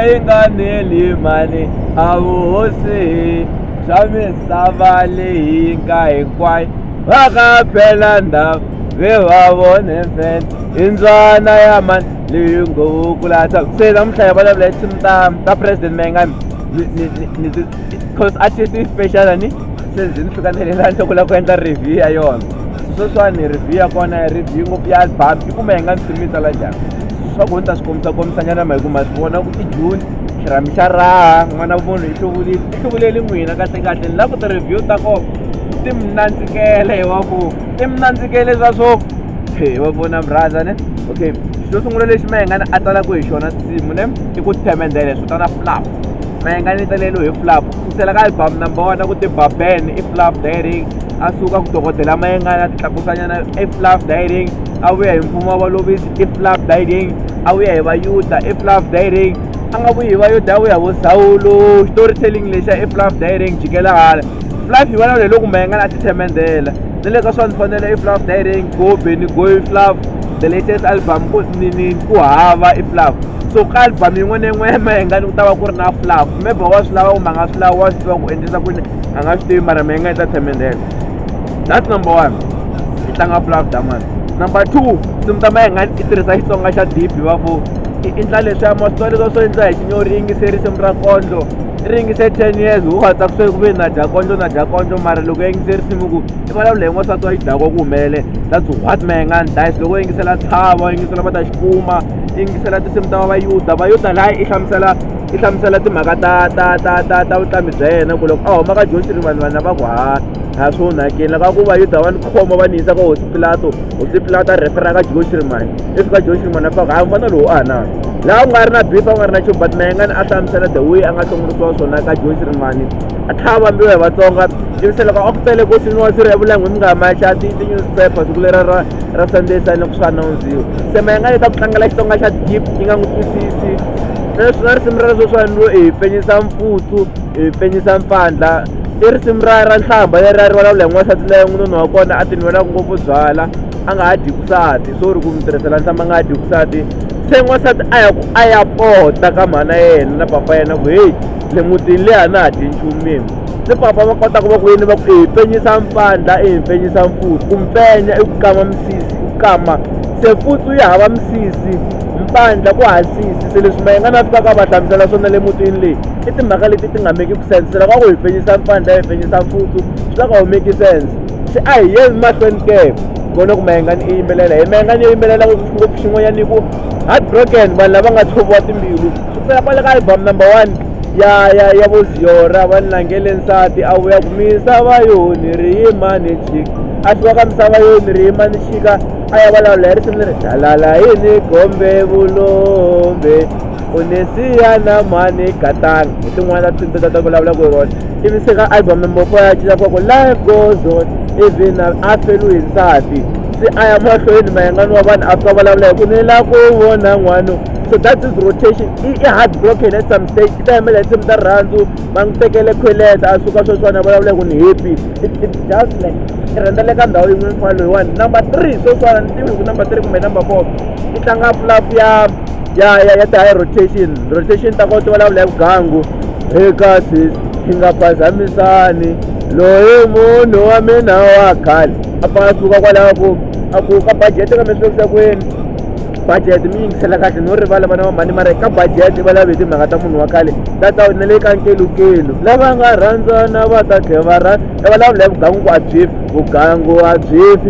yi nga neli mali a vuhosi bya misava leyi nga hinkwayo va ka phela ndhawu ve va vone mfene hi ndzwana ya mani leyi ngo kula se namuntlha hi vulavula hi tinsimu ta ta president Mayengani ni ni ni ni cause artist yi special ni se ndzi ni fika ni lela nhloko la ku endla review ya yona sweswiwani review ya kona ya review ngopfu ya album i ku Mayengani nsimu yi tsala njhani swa ku ni ta swi kombisa kombisanyana ma hi ku ma swi vona ku i June xirhami xa raha n'wana munhu i hluvulile i hluvuleli n'wina kahle kahle ni lava ku ti-review ta kona ti mi nandzikele hi wa ku ti mi nandzikele swa swo he wa vona mi rhandza ne okay xo sungula lexi Mayengani a tsalaka hi xona nsimu ne i ku themendhele swi vitana flap Mayengani yi taleliwe hi flap kusela ka album number one ku tibaben i flap diring a suka ku dokodela Mayengani a ti tlakusanyana i flap diring a vuya hi mfumo wa valovisi i flap diring a vuya hi vayuda i flap diring a nga vuyi hi vayuda a vuya vo Sawulo storytelling lexiya i flap diring jikela hala flap yi vulavula hi loko Mayengani a ti themendhela ni le ka swa ni fanele i flap diring go Benny go i flap the latest album ku ni ni ku hava i flap so ka album yin'wana na yin'wana ya Mayengani ku ta va ku ri na flap maybe wa swi lava kumbe a nga swi lavi wa swi tiva ku endlisa kwini a nga swi tivi mara Mayengani ta themendhela that's number one yi tlanga flap damani number two tinsimu ta Mayengani i tirhisa Xitsonga xa deep va fo i endla leswiya ma swi tiva leswiya swo endla hi xinyori yingise risimu ra kondlo i ri yingise 10 years wu hatla ku se ku ve na dya kondlo na dya kondlo mara loko yingise risimu ku i vulavula hi n'wansati wa xidakwa ku humelele that's what Mayengani dies loko yingisela tshava yingisela va ta xikuma yingisela tinsimu ta vayuda vayuda laha i hlamusela i hlamusela timhaka ta ta ta ta ta vutlambi bya yena ku loko a huma ka John Shirimani vanhu lava ku ha ha swi onhakile loko a ku vayuda va ni khoma va ni yisa ka hosi Pilato hosi Pilato a refera ka John Shirimani i fika John Shirimani a fika ha mfana lowu a na laha u nga ri na beef a ku nga ri na nchumu but Mayengani a hlamusela the way a nga hlongorisiwa swona ka John Shirimani a tlhela a vambiwa hi Vatsonga ivi se loko a ku tele ku siniwa swi ri evulangwini mi nga maxa ti ti-newspaper siku lera ra ra Sunday Sun loko swi announce-iwa se Mayengani yi ta ku tlangela Xitsonga xa deep yi nga n'wi twisisi na na risimu ra sweswiwani ro i penyisa mpfutsu i penyisa mpandla i risimu ra ra nhlamba leri a ri vulavula hi n'wansati leyi n'winuna wa kona a ti nwelaka ngopfu byala a nga ha dyi kusati so ri ku mi tirhisela nhlamba a nga ha dyi kusati se n'wansati a ya ku a ya pota ka mhana yena na papa yena ku heyi le mutini le a na ha dyi nchumu mina se papa va kota ku va ku yini va ku i penyisa mpandla i penyisa mfutsu ku mpenya i ku kama misisi ku kama se futsu yi hava misisi mpandla ku hasisi se leswi Mayengani a fikaka va hlamusela swona le mutini leyi i timhaka leti ti nga make sense se loko a ku hi penyisa mpandla hi penyisa mfutsu swi la ka wu make sense se a hi yeni mahlweni ke vona ku Mayengani i yimbelela hi Mayengani yi yimbelela ngopfu xin'wanyana i ku heartbroken vanhu lava nga tshoviwa timbilu swi pfela kwale ka album number one ya ya ya vo Ziyora va ni langele nsati a vuya ku misava yo ni ri yima ni chika a suka ka misava yo ni ri yima ni chika a ya vulavula hi risimu leri dalala yini kombe vulombe u ni siya na mani katanga hi tin'wana ta tinsimu ta ta vulavula ku rona ivi se ka album number four ya cinca ku life goes on ivi na a feliwe hi nsati se a ya mahlweni Mayengani wa vanhu a fika vulavula hi ku ni la ku vona n'wana so that is rotation i i heartbroken at some stage i ta yimela hi tinsimu ta rirhandzu va n'wi tekele khweleta a suka sweswiwani a vulavula hi ku ni happy it just like i rhendzeleka ndhawu yin'we mfana loyiwani number three sweswiwani ni tivi ku number three kumbe number four i tlanga fluff ya ya ya ya ti-high rotation rotation ta kona ti vulavula hi vugangu eka sis hi nga phazamisani loyi munhu wa mina wa khale a pfa a suka kwalaho ku a ku ka budget kambe swi vekisa kwini budget mi yingisela kahle no rivala vana va mhani mara ka budget va lave timhaka ta munhu wa khale ta ta na le ka nkelukelu lava nga rhandzana va ta tlhela va rhandza va vulavula hi vugangu ku a byi fi vugangu a byi fi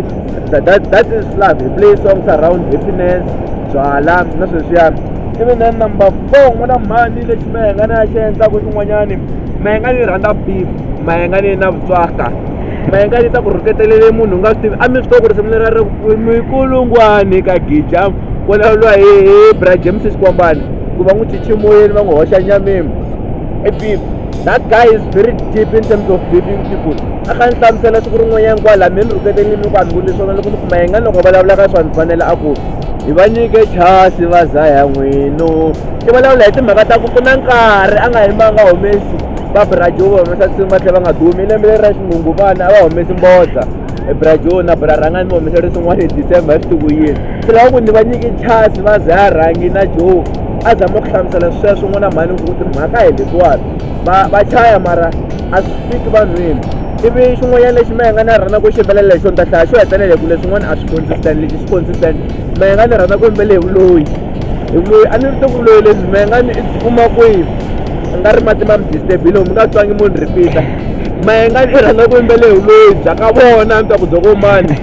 that is love he play songs around happiness byala na sweswiya ivi then number four n'wana mhani lexi Mayengani a xi endlaku xin'wanyani Mayengani yi rhandza beef Mayengani yi na vutswaka Mayengani yi ta ku rhuketelele munhu u nga swi tivi a mi swi tivi ku risimu leri ri mikulungwani ka gija vulavuriwa hi hi bra James Xikwambani ku va n'wi chichi moyeni va n'wi hoxa nyameni i beef that guy is very deep in terms of beefing people a kha ni hlamusela siku rin'wanyana kwala mi ni rhuketelini mi ku a mi vuli swona loko ni ku Mayengani loko vulavula ka swa ni fanele a ku hi va nyike chance va za ya n'wino i vulavula hi timhaka ta ku ku na nkarhi a nga yimanga humesi va brajo va humesa tinsimu va tlhela va nga dumi lembe leri ra xinghunghumana a va humesi mbodza brajo na bra rhangani va humesa risimu hi December hi swi tivi ku yini se lava ku ni va nyike chance va za ya rhangi na Joe A zama ku hlamusela sweswo n'wana mhani ku timhaka hi letiwani va va chaya mara a swi fiki vanhwini. Ivi xin'wanyana lexi Mayengani a rhandza ku xi yimbelela hi xona ni ta hlaya xo hetelela hi ku leswin'wana a swi consistent lexi swi consistent. Mayengani rhandza ku yimbelela hi vuloyi hi vuloyi a ni ri tivi vuloyi lebyi Mayengani i byi kuma kwihi a nga ri mati ma mi disturb-ile mi nga twangi munhu repeat-a. Mayengani i rhandza ku yimbelela hi vuloyi bya ka vona ni twa ku bya vo mani.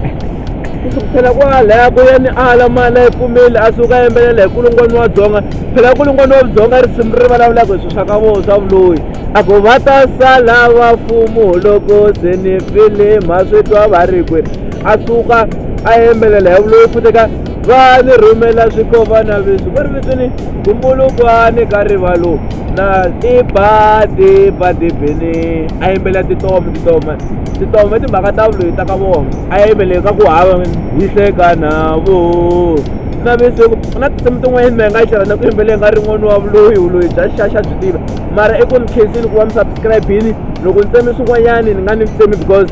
Ku sukela kwalaya ku ya ni ala mali a yi pfumeli a suka a yimbelela hi kulungwana wa Dzonga phela kulungwana wa Dzonga risimu ri vulavulaka hi swilo swa ka vona swa vuloyi a ku va ta sala va fumu loko se ni file ma swi twa va ri kwe a suka a yimbelela hi vuloyi futhi ka va ni rhumela swikovana leswi va ri vitini kumbulukwani ka rivalo na tibadi badibini a yimbelela titoma titoma titoma i timhaka ta vuloyi ta ka vona a yimbelele ka ku hava hi hleka na vo na vusiku na tinsimu tin'wanyana mi nga xi rhandza ku yimbelela nga rin'wana wa vuloyi vuloyi bya xaxa byi tiva mara i ku ni khensile ku va mi subscribe-ini loko ni tseme swin'wanyani ni nga ni tsemi because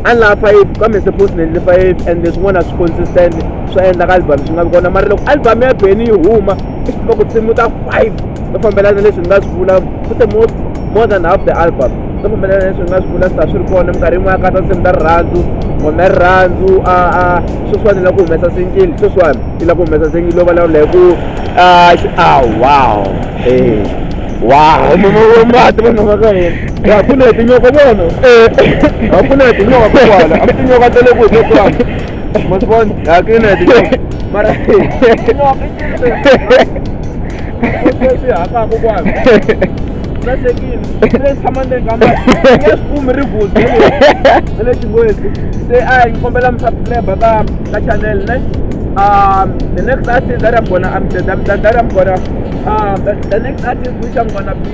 a ni lava five kambe suppose ni endle five and leswin'wana a swi consistent swa endla ka album swi nga vi kona mara loko album ya Benny yi huma i swi tiva ku tinsimu ta five to fambelana na leswi ni nga swi vula futhi more than half the album to fambelana na leswi ni nga swi vula swi ta swi ri kona minkarhi yin'wana ya katsa tinsimu ta rirhandzu ngoma ya rirhandzu a a sweswiwani ni lava ku humesa single sweswiwani ni lava ku humesa single yo vulavula hi ku a a wow eh wow mati vanhu va ka hina ya pfuna hi tinyoka vona ha pfuna hi tinyoka kokwala a tinyoka ta le ku hi kokwala ma swi vona ha kina hi tinyoka mara tinyoka i swi hakaka kwala lahlekile se tshama ndzeni ka mati nge swi kumi rivhuzi na le xingwezi se a hi kombela mi subscribe ka ka channel ne the next artist that I'm gonna that, that I'm gonna the next artist which I'm gonna be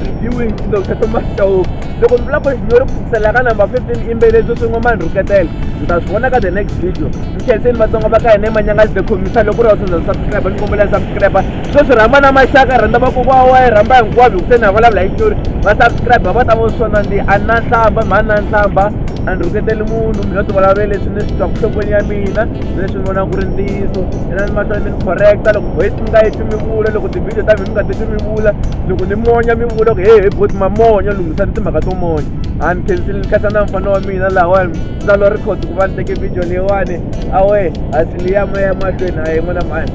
reviewing is Dr. Thomas Chauke loko ni vula ku xinyori ku sukisela ka number 15 imbeledzo swin'we mani rhuketela mi ta swi vona ka the next video mi khenseni vatsonga va ka hina emanyangazi the khomisa loko ri wa swi subscribe ni kombela subscribe sweswi rhamba na maxaka rhandza vakokwa wa wena rhamba hinkwavo hi ku se na vulavula hi xitori va subscribe va ta vo swona ndzi a na nhlamba mhani na nhlamba a ni rhuketeli munhu mina ti vulavula leswi ni swi twaku nhlokweni ya mina ni leswi ni vonaka ku ri ntiyiso ina ni mahlweni mi ni correcta loko voice mi nga yi twi mi vula loko ti-video ta mina mi nga ti twi mi vula loko ni monya mi vula ku he he boti mamonya lunghisani timhaka to monya a ni khensile ni khensa na mfana wa mina lahawani ndza lo record ku va ni teke video leyiwani awe asili ya moya mahlweni a yi n'wana mhani.